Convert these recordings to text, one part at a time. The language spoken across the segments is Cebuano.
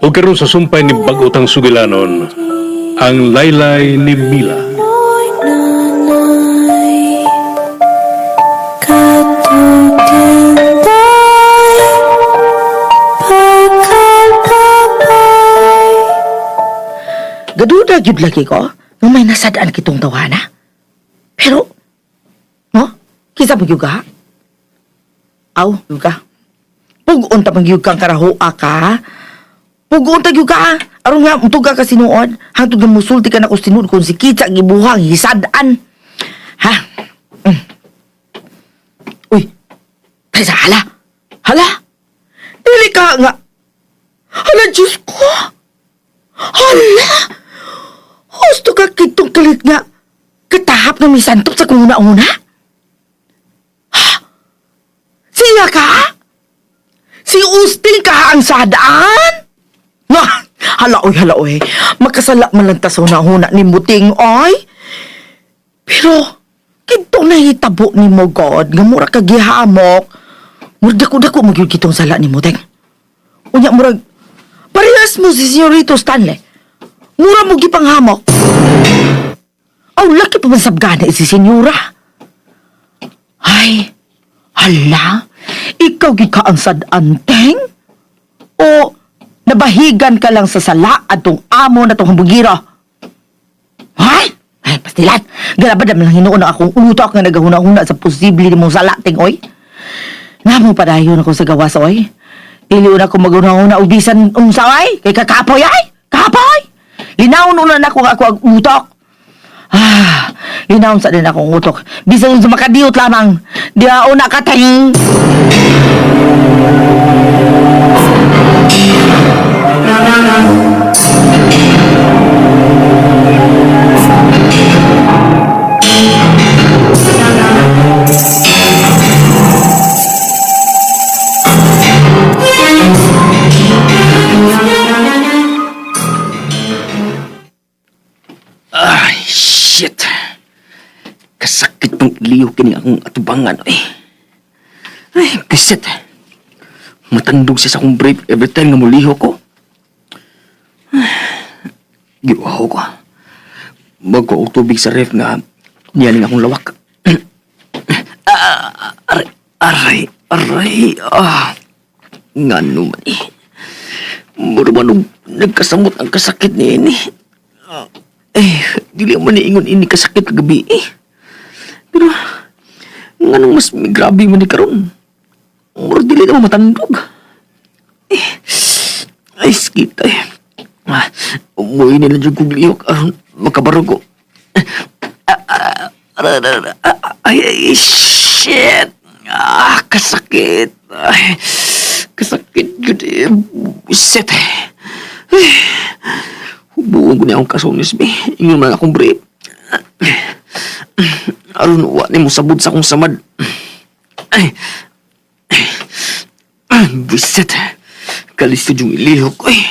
O karon sa sumpay ni bag-otang sugilanon, ang laylay ni Mila. Gaduda gyud lagi ko nga may nasadaan kitong tawana. Pero no, kinsa man gyud ka? Aw, gyud ka. Pug-on ta man gyud kang karahoa ka. Pug-on ta gyud ka. Aron nga mutuga ka sinuod, hangtod nga musulti ka nako sinuod kung si Kitsa gibuhang hisad-an. Ha? Mm. Uy. Taysa hala. Hala. Dili ka nga. Hala, Diyos ko. Hala! Husto ka kitong kalit nga. Katahap ng misantop sa kung una-una? Ha? Siya ka? Si Usting ka ang sadaan? Nga, hala oy, hala oy. Makasala man lang ta sa una-una ni Muting, oy. Pero, kitong nahitabo ni mo, God, nga mura ka gihamok. Mura dako-dako mo gyud kitong sala ni Muting. Unya, murag, parehas mo si Senyorito Stanley. Mura mo gipanghamok. Aw, laki pa man sabgana si Senyora. Ay, hala, ikaw gid ka ang sad-anteng? O nabahigan ka lang sa sala atong amo na tong hambugira? Ay, ay, pastilan. Galabad naman lang hinuon ang akong utak nga nagahuna-huna sa posible ni mong sala, ting, oy. Namo padayon ako sa gawas, oy. Dili una ko maghuna-huna og bisan unsa ay, kay kakapoy ay, kapoy. Linawon una nako nga ako ang utok. Ah, linawon sa din akong utok. Bisan unsa makadiyot lamang. Diha una ka ting. Ay, shit. Kasakit ng iliw kini akong atubangan, eh. Ay, bisit. Matandog siya sa akong brief every time nga muliho ko. Ay, giuhaw ko. Magko og tubig sa ref nga niya akong lawak. Ah, aray, aray, aray. Ah, ngano man eh. Mura man og nagkasamot ang kasakit ni ini. Eh, dili man niingon ini kasakit kagabi eh. Pero, nganong mas may grabe man ni karon. Murag dili na matandog. Eh, ay, sakit eh. Ah, umuwi nila dyan kong lihok aron makabarog ko. Ah, ah, aray, aray, aray, ah, ay, ay, shit! Ah, kasakit. Ay, kasakit yun eh. Shit. Ay, hubuon ko niya akong kasunis, be. Ingon man akong brief. Aron, wa ni mo sabod sa akong samad. Ay, ay, buset. Kalisto yung ilihok ko eh.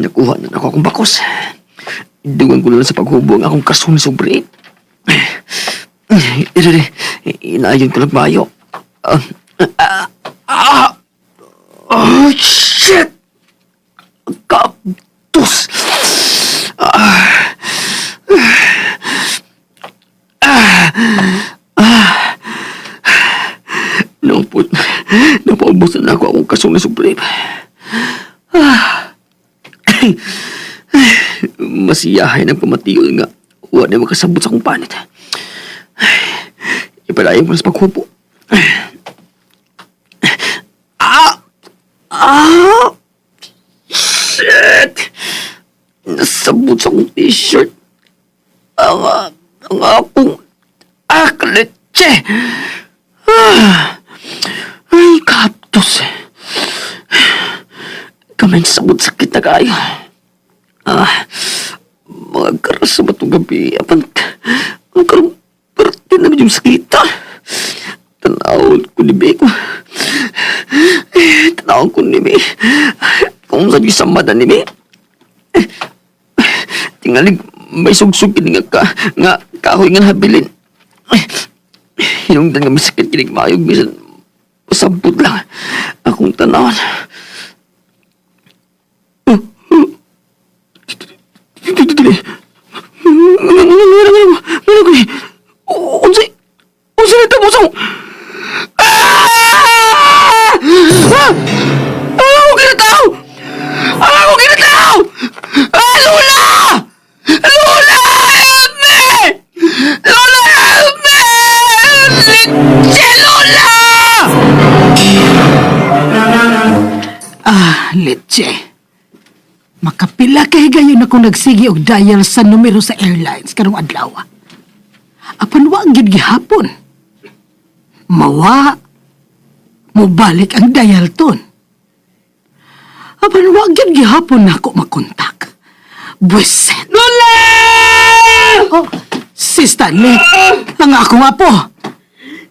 Nakuha na ako akong bakos. Idugan ko na lang sa paghubo ang akong kasunis sa brief. Inaayon ko lang mayo. Ah, ah, ah, oh, shit! Kaptos! Ah, ah, ah. Naupot, napaubos na ako akong kasong na subrip. Ah. Masiyahay ng pamatiol nga. Wala na makasabot sa akong panit. Ipalayan ko na sa paghupo. Ah! Ah! Shit! Nasabot sa akong t-shirt. Ang akong... Ah, kalitse! Ah! Ay, kaptos. Kamay sabot sakit na kayo. Ah, mga karas sa batong gabi. Apan, ang karong parte na yung sakita. Tanawon ko ni Beko. Eh, tanawon ko ni Be. Kung sa Diyos sa ni Be. Eh, tingalig, may sugsug kini nga ka, nga kahoy nga habilin. Eh, hinungdan nga may sakit kinig maayog bisan pasabot lang akong tanawan. Ah! Ang akong kinatao! Ang akong kinatao! Ah, Lola! Lola! Help me! Lola, help me! Leche, Lola! Ah, leche. Makapila kay gayon ako nagsigi og dial sa numero sa airlines karong adlaw. Apan wa gyud gihapon. Mawa mobalik ang dial tone. Apan wa gyud gihapon nako makontak. Buset. Lola! Oh, si Stanley. Ang ako nga po.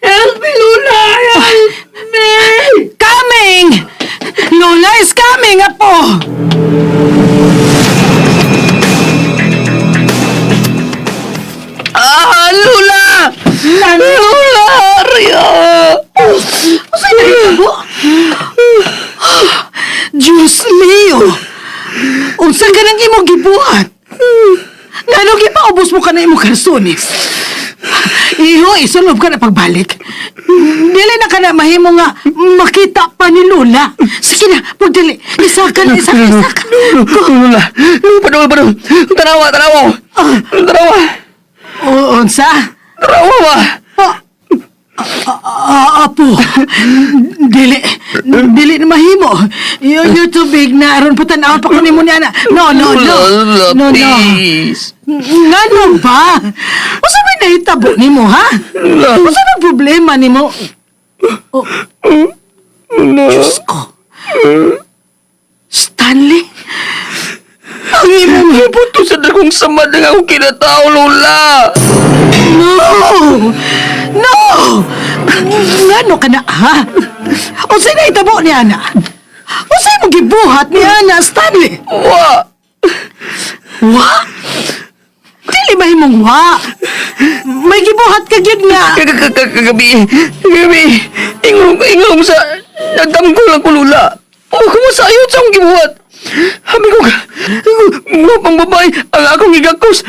Help me, Lola! Help me! Coming! Lola is coming, apo! Ah, Lola! Lola! Arya! Unsay nahitabo? Diyos mio! Unsa ka nang imong gibuhat? Ngano gipaubos mo ka na imong karsunis? Iho, isulob ka na pagbalik. Dili na ka na mahimo nga makita pa ni Lola. Sige na, pagdali. Isa ka na, isa ka, isa ka. Lola! Padol, padol! Tanawa, tanawa! Tanawa! O, unsa? Tanawa ba? Ah, ah, apo, dili, dili na mahimo. You're too big na aron patanaw pa ko nimo niya na. No, no, no. Lola, No, no. please! Ngano ba? Unsa may nahitabo nimo, ha? Lola. Unsa may problema nimo? Oh, Diyos ko. Stanley? Ang imong Ibuto sa dagong samad ang akong kinatao, Lola! No! No! Ngano ka na, ha? Unsay nahitabo ni Ana? Unsay mo gibuhat ni Ana, Stanley? Wa! Wa? Dili mahimong wa. May gibuhat ka gyud nga. Kagabi, kagabi, ingong, ingong sa, nagdamgo lang ko, Lola. O, kumasayot sa akong gibuhat. Habi ko, gwapang babae, ang akong gigakos.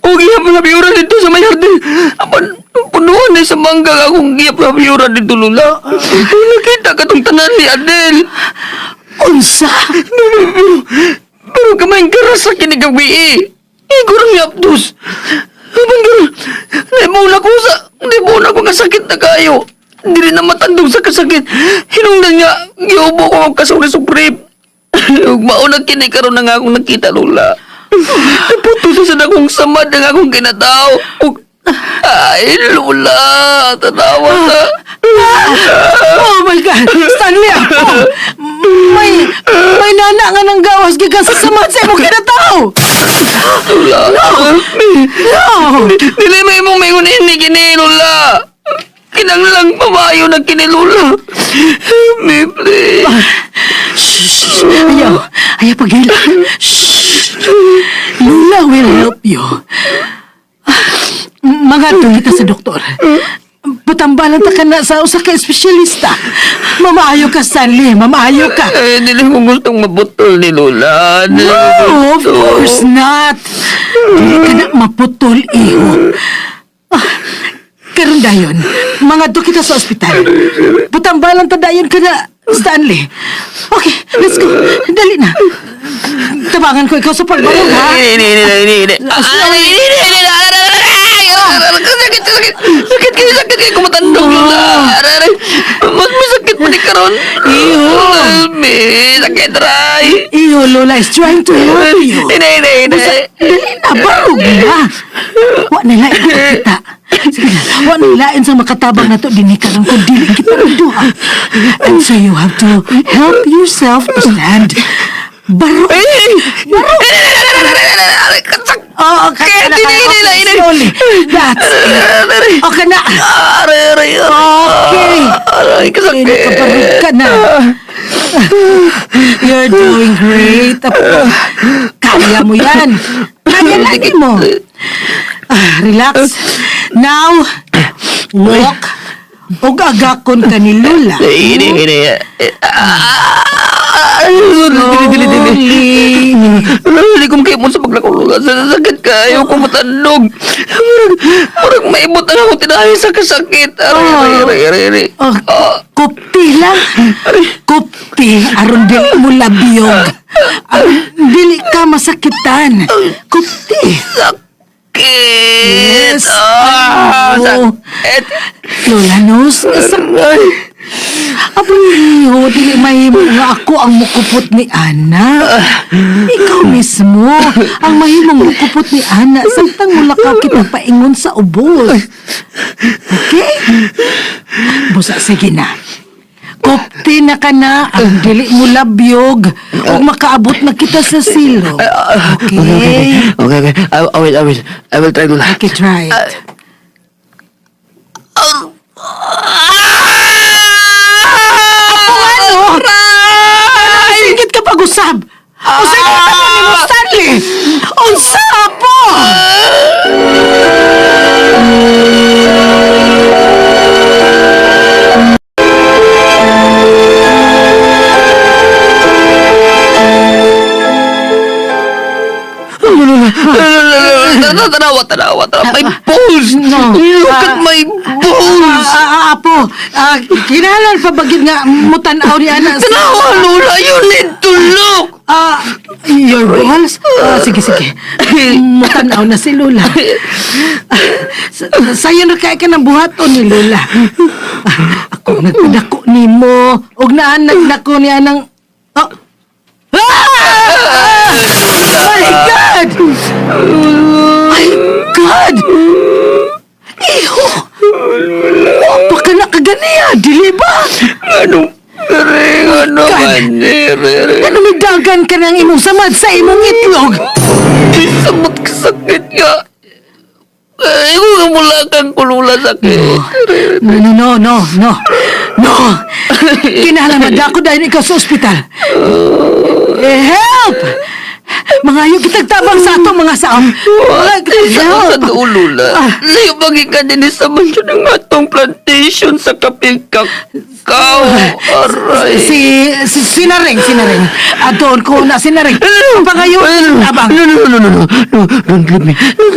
O, gihap nga biyura dito sa may hardin. Apan, punuan na sa mangga ang akong gihap nga biyura dito, Lola. Nakita ka tong tanan ni Adel. Unsa? Pero, pero kamay garas sa kinigawi eh. Igor ang yapdos. Abang garo, naibuna ko sa, naibuna ko nga sakit na kayo. Dili na matandog sa kasakit. Hinungdan nga, giubo ko ang kasong na suprip. Ug mao na kini karon na nga akong nakita, Lola. Naputo sa sad akong samad ang akong kinatao. Ug, ay, Lola, tanawa sa. Oh my God! Stanley, ako! May nana nga nang gawas gikan sa samad sa imong kinatao! Lola, no! No! Dili may imong maingon ini kini, Lola. Kinanglang pamayo na kini, Lola. Help me, please. Shh! Ayaw! Ayaw paghila! Shh! Lola will help you. Mga kita sa doktor. Patambalan ta ka na sa usa ka espesyalista. Mamaayo ka, Stanley. Mamaayo ka. Eh, dili ko gustong mabutol ni Lola. Dili ko No, of gusto. course not. Dili ka na maputol, iho. Ah, karon dayon, mga do kita sa ospital. Patambalan ta dayon ka na, Stanley. Okay, let's go. Dali na. Tabangan ko ikaw sa pagbarog, ha? Ini, ini, ini, ini, ini. Ah, ini, ini, ini, ini. Aray, aray, aray. Sakit, sakit. Sakit kayo, sakit kayo. Kumatandog, Lola. Aray, aray. Mas masakit pa ni karon. Iho. Help me. Sakit, aray. Iyo, Lola is trying to help you. Ini, ini, ini. Dali na, barog na. Wa na lain kita. Sige na, wa na lain sa makatabang na to. Dini karon kung dili kita duha. And so you have to help yourself to stand. Barog. Barog! Oo, kaya na kaya. Okay, slowly. That's it. Okay na. Aray, aray, aray. Okay. Aray, kasakit. Nakabarog ka na. You're doing great. Apo. Kaya mo yan. Kaya lagi mo. Ah, relax. Now, walk. Ug agakon ka ni Lola. Ini, ini. Ay, dili, dili, dili. Slowly. Dili ko makahimo sa paglakaw, Lola. Sakit kaayo ko matandog. Murag, murag maibot ang akong tinahi sa kasakit. Aray, aray, aray, aray, aray. Oh, kupti lang. Kupti aron dili mo labiyog. Aron dili ka masakitan. Kupti. Sakit. Yes, Ah, I know. sakit. Lola knows nga sakit. Apong iho, dili mahimo nga ako ang mukupot ni Ana. Ikaw mismo ang mahimong mukupot ni Ana samtang mulakaw kita paingon sa ubos. Okay? Busa, sige na. Kupti na ka na, ang dili mo labyog, ug makaabot na kita sa silo. Okay? Okay, okay. I will, I will. I will try, Lola. Okay, try it. Ano? Aray! Singit ka pag-usab! Unsa ka tanan nimo, Stanley? Unsa po? Tanawa, tanawa, tanawa. My balls! No. Look at my balls! Apo, kinahanglan pa ba gyud nga mutan-aw ni ana sa Tanawa, Lola! You need to look! Your balls? Sige, sige. Mutan-aw na si Lola. Sayo na kay ka ng buhaton ni Lola. Ako nagpadako nimo ug naan nagdako ni anang. Oh. Ah! My God! My God! Iho! Wa pa ka na kaganiya, dili ba? Ano? Ano God. man? Ano may dagan ka ng imong samad sa imong itlog? Samot ka sakit nga. Ay, kung mula kang kulula sakit. No, no, no, no, no. No! Kinahanglan madako dahil ikaw sa ospital. Eh, help! Mga ayaw kitag tabang sa atong mga saom. Mga kitag Sa help! sa dulo la. Ah. Layo bagay ka din sa mansyon ng atong plantation sa kaping kakao. Aray. Si Sinaring, Sinaring. Adoon ko na Sinaring. Pangayo, tabang. No, no, no, no, no, no, don't leave me.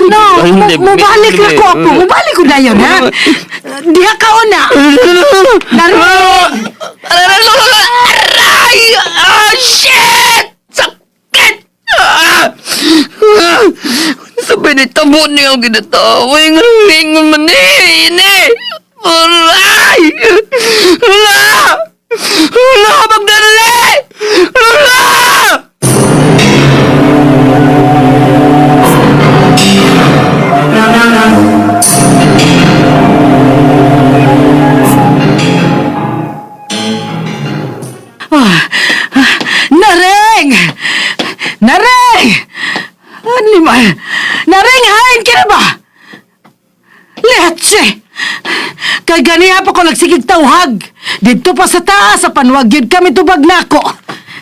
No, Don't leave me. mubalik na ko apo. Mubalik ko dayon, ha? Diha ka una. Naring! Aray! Ah, shit! Sakit! Ah! Ah! Sabay ni tabo niya ang ginatawa. Ingon man eh! Ini! Aray! Lula! Lula! Magdali! Lula! Ah, ah, Nareng! Nareng! Animal! Nareng, hain ka na ba? Leche! Kay ganiha pa ko nagsigig tawhag. Dito pa sa taas, sa panwag yun kami tubag nako.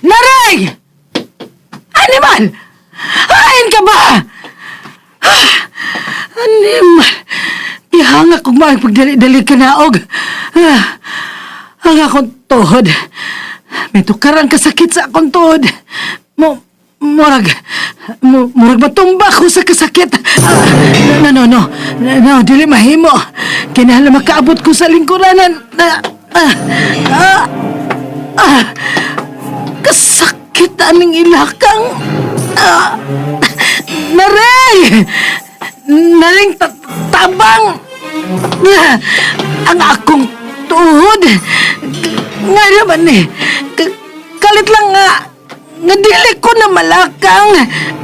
Nareng! Animal! Hain ka ba? Ah, animal! Gihanga kong maagpagdali-dali ka naog. Ah, ang akong tuhod. May tukarang kasakit sa akong tuhod. Mo, murag, murag matumba ko sa kasakit. Ah, no, no, no, no, no, dili mahimo. Kinahanglan makaabot ko sa lingkuranan. Ah, ah, ah, ah, kasakit aning ilakang. Ah, naring! Naring tabang! Ah, ang akong tuhod. Nga naman eh. Kalit lang nga. Nga dili ko na malakang.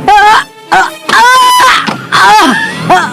Ah, ah, ah, ah, ah.